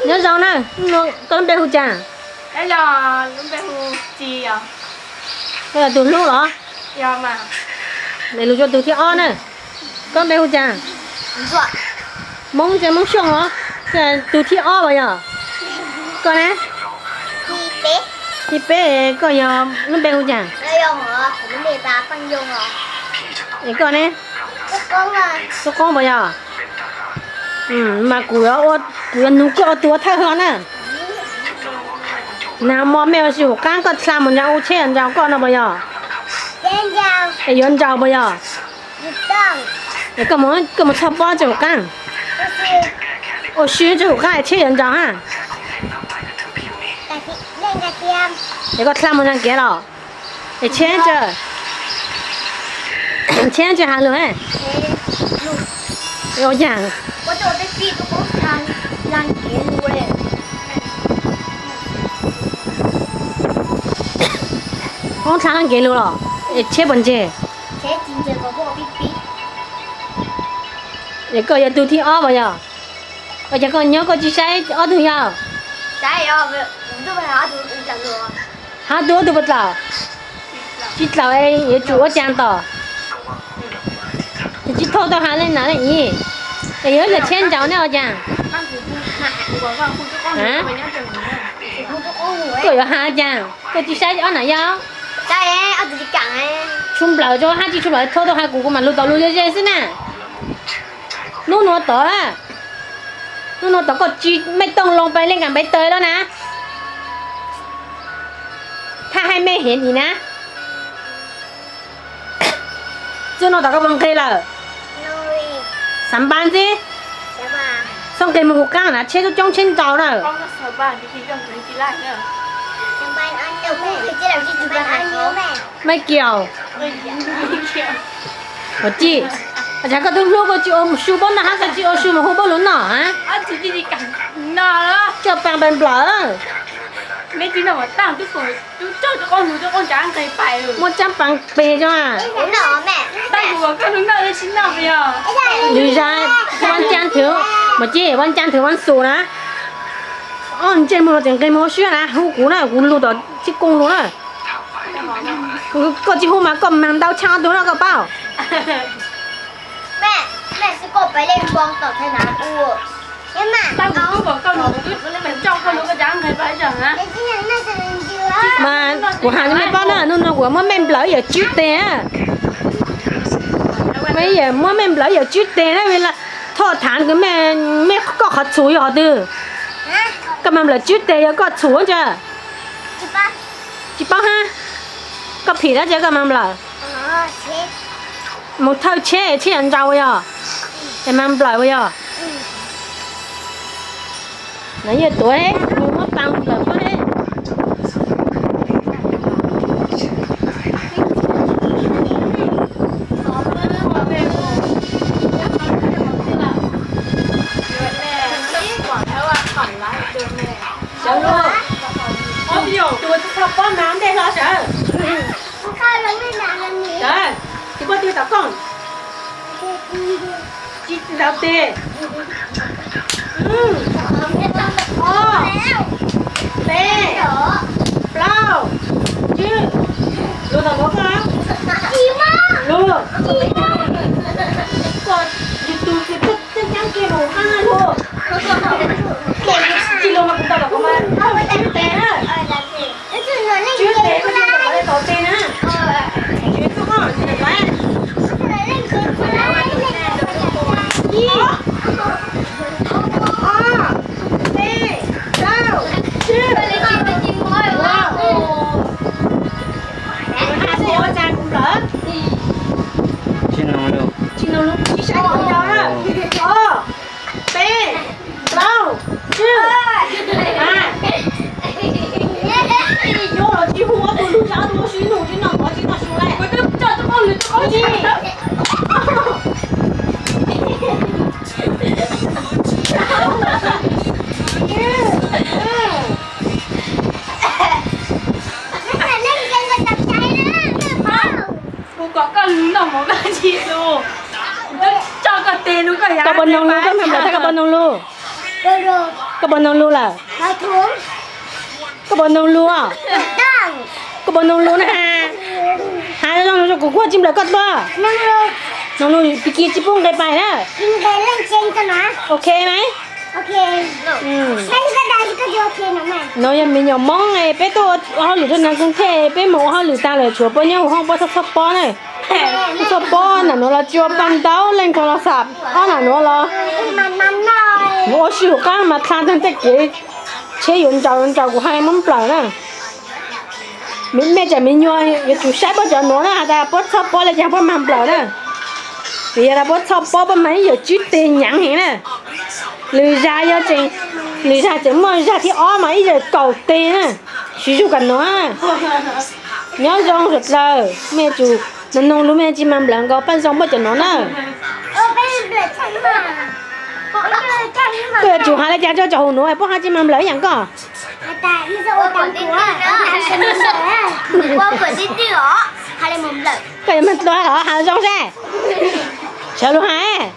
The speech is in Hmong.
Nyob zoo na, koj lub npe hu cas? Koj yog tus hlub los? Lus rau tus thib ob na. Koj lub npe hu cas? Hmoob ces Hmoob Xyooj los? Tus thib ob puas yog? Koj ne? Thib peb, koj yog lub npe hu cas? Es koj ne? Tub Qoob puas yog? Mas kuv, kuv yuav nug koj tus ua thawj hwj na. Nag hmo mej ua si hauv qaab koj txhaj mus ncaus ua tsheb ncaus koj no puas yog? Es yuav ncaus puas yog? Es koj mus txhoj pob tso hauv qaab. Ua si tso hauv qaab tsheb yuav ncaus hab. Es koj txhaj mus ncaus kev los? Es tsheb tso, tsheb tso has lug. Ua cas? Qoob txhaj laab kev lug los? Es tsheb puas ntseg? Es koj yog tug thib ob puas yog? Ua cas koj nyob koj tsi saib ob tug yog? Hab tug ob tug puas tlaus? Tsi tlaus, yuav tsum ua caag tos? Tsi thauj tau has le nam le ib, es yuav yog tsheb ncaus ne ua caag? Koj yuav has caag? Koj tsi saib ob nam yog? Tshu nplawm rua hab tsi tshu nplawm, thauj tau has kuv, kuv mam lug tom lug ze ze xwb na. Nub nua tom, nub nua tom koj tsi mej tooj loo pais leej kam npaiv taws lawm na. Thaj haj mej hev nim na. Txij no tom koj puas nqeg lawm? Xav npab ntxiv. Txhob nqeg moog huv qaab na, tsheb tub coob tsheb ntaus na. Maj Kiaus, Vaum Cim, ua cas koj tub hlub koj tsi ua su paub noj hab koj tsi ua su mus hu paub lug noj hab? Coj paa nplawm. Muaj tsaab paa peg zoo. Lwm zag, Vaj Caab thwv, Vaj Caab thwv Vaj Xum na. Ob ntsej muag tseem nqeg moog ua si na, hu kuv na, kuv lug tom tsheb kooj lug na. Koj tsi hu mas koj maag ntau tshaj ob tug na koj paub. Mas kuv has rua mej paub na, nub nua kuv muab mej nplawm ib yawm tswb teg na. Mej muab mej nplawm ib yawm tswb teg na, thov thaam kws mej, mej koj qhov txhum yog qhov twg? Koj maag nplawm tswb teg yog koj txhum ntsa. Tsi paub hab. Koj phim dlaab tsi koj maag nplawm? Moog thawj tsheb, tsheb yuav nraus yog, es maag nplawm yog. Nov yog tuav, muab paa nplawm puab. Sawv lug, tus txhob pob mas ntej hlo sawv. Sawv, tsis muaj twg tom kooj. Tsis tau teg. Ob, peb, plaub, tswb. Lug tom nuav koj. Lug. Koj yug tug kws txeej caab kiag lug hab lug. Tsis lug mas kuv tau tom kuv mas tswb teg na. Tswb teg koj yug tom le tom teg na. Tswb txhob koj tsis tau. Ib, ob, peb, plaub, tswb. Has txug ua tsaag kuv nplawm. Tsis noog lug, tsis saib kuv nplawm na. Ob, peb, plaub, tswb. Nyob los tsis hu ob tug lug, ob tug lug sib nug tsis noj mov tsis noj su le. Kuv kom koj lug noj mov koj tsis lug. Kuv twb tso koj teg lug koj yaav. Koj puas noog lug, koj maag nplawm tag koj puas noog lug? Koj puas noog lus lawm? Koj puas noog lus? Koj puas noog lus na has? Has zoo zoo kuv kuj tsis nplawm koj dua. Noog lus pib kis tsis pub nqe pais na. Ok mas. Nuav yog me nyuam Moob, peb tuaj ua hauj lwm rau nram koog thej, peb moog ua hauj lwm taag lawm tshuav puab nyob huv hoob puab txhob txhob pob na. Txhob txhob pob, nam nuav los tsis ua paj ntaub, leej txhua los xam ob nam nuav los. Nuav ua si huv qaab mas dlha taag tej kev tsheb yuav nraus nraus kuv hais muab nplawm na. Mej tseem me nyuam yuav tsum saib puab cov nuav na has tas puab txhob pob le caag puab mag nplawm na. Vim yog tas puab txhob pob puab mag ib yawm tsib teg nyaav heev na. Lwm zag yog tseem, lwm zag tseem muaj zag thib ob mas ib yawm kaum teg na. Siv zug kom nuav. Nyob zoo suav dlawg, mej yuav tsum noog noog lus, mej tsis mag nplawm nkaus paj zoo puab cov nuav na. Koj yuav tsum has le caag rua cov huv nuav puab hab tsis mag nplawm ib yaam koj? Koj yuav mag dlua los has zoo seb. Sawv lug has.